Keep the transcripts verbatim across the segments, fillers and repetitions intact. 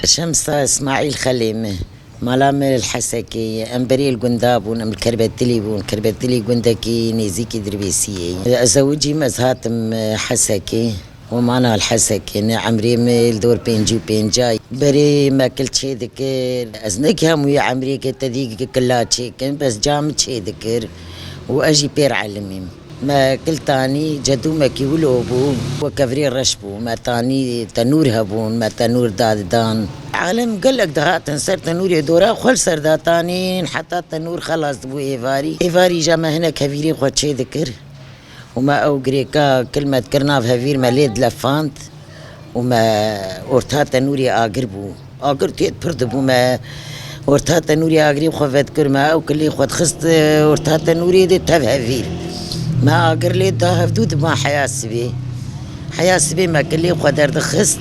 Şemsa Îsmaîl xelê me. Mala me li Hesekê ye. Em berê li gunda bûn, em li Kerbetilî bûn. Kerbetilî gundekî nêzîkî Dirbêsiyê ye. Ez zewicîm, ez hatim, e, Hesekê. Û mana li Hesekê ne, emrê me li dor pêncî û pênca ye. Berê me kil çê dikir. Ez ne ki hemûyê emrê ke te dî kila çêkin, bes ca min çê dikir û ez jî pêr elimîm. Me kil tanî, cedû me kî wilo bû, we kevirê reş bû. Me tanî tenûr hebûn, me tenûr dadidan. Alem gelek dihatin ser tenûrê dora xwe li ser datanîn, heta tenûr xelas dibû êvarî. Êvarî ja me hinek hevîrê xwe çê dikir. Û me ew girêka kil me dikir nav hevîr, me lê dilefand û me orta tenûrê agir bû. Agir têt pir dibû, me orta tenûrê agirê xwe vedikir, me ew kilê xwe dixist, e, orta tenûrê de tev hevîr. Me agir lê da hevdû dima heya sibê. Heya sibê me kilê xwe derdixist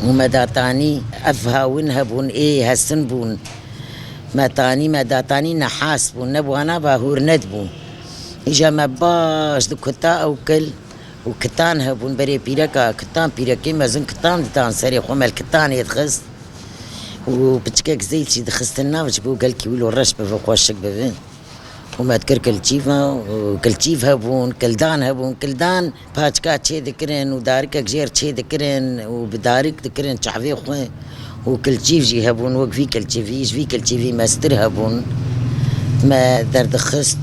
û me datanî, ev hawin hebûn, ê hesin bûn. Me tanî, me datanî nehas bûn, ne bi wana va hûr nedibûn. Îja me baş dikuta ew kil û kitan hebûn, berê pîreka kitan, pîrekê mezin kitan didan serê xwe, me li kitanê dixist û piçikek zeyt jî dixistin nav, ji bo gelkî wilo reş bibe, xweşik bibe. Û me dikir kilçîvan û kilçîv hebûn, kildan hebûn, kildan paçka çê dikirin û darikek jêr çê dikirin û bi darik dikirin çavê xwe. Û kilçîv jî hebûn, wek vî kilçîvî, ji vî kilçîvî mestir hebûn. Me derdixist,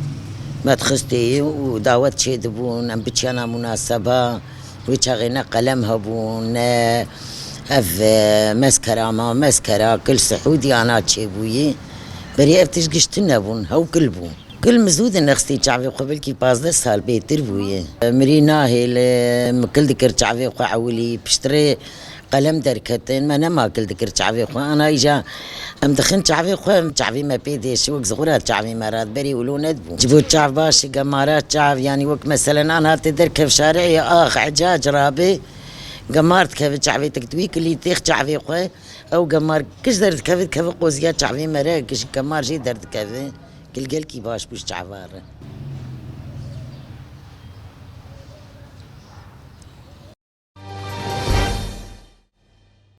me dixistê û dawet çêdibûn, em biçiyana munaseba. Wê çaxê ne qelem hebûn, ne ev, e, meskera ma, meskera, kil sihûdî ana çêbûyî. Berê ev tişt giştin nebûn, hew kil bû. Kil min zû dinexistî çavê xwe, belkî pazdeh sal bêtir bûye. Mirî nahêle, min kil dikir çavê xwe ewilî, piştre qelem derketin, me nema kil dikir çavê xwe. Ana îja em dixin çavê xwe, çavê me pê dêşi, wek zixura çavê me re berê wilo nedibû. Ji bo çav baş e, gemara çav, yanî wek meselen ana tê derkev şari'ê, ax, ecac rabe, gemar dikeve çavê, tik wî kilî têx çavê xwe, ew gemar kiş derdikeve, dikeve qoziya çavê me re, kiş gemar jê derdikeve. Kil gelkî baş bû ji çava re.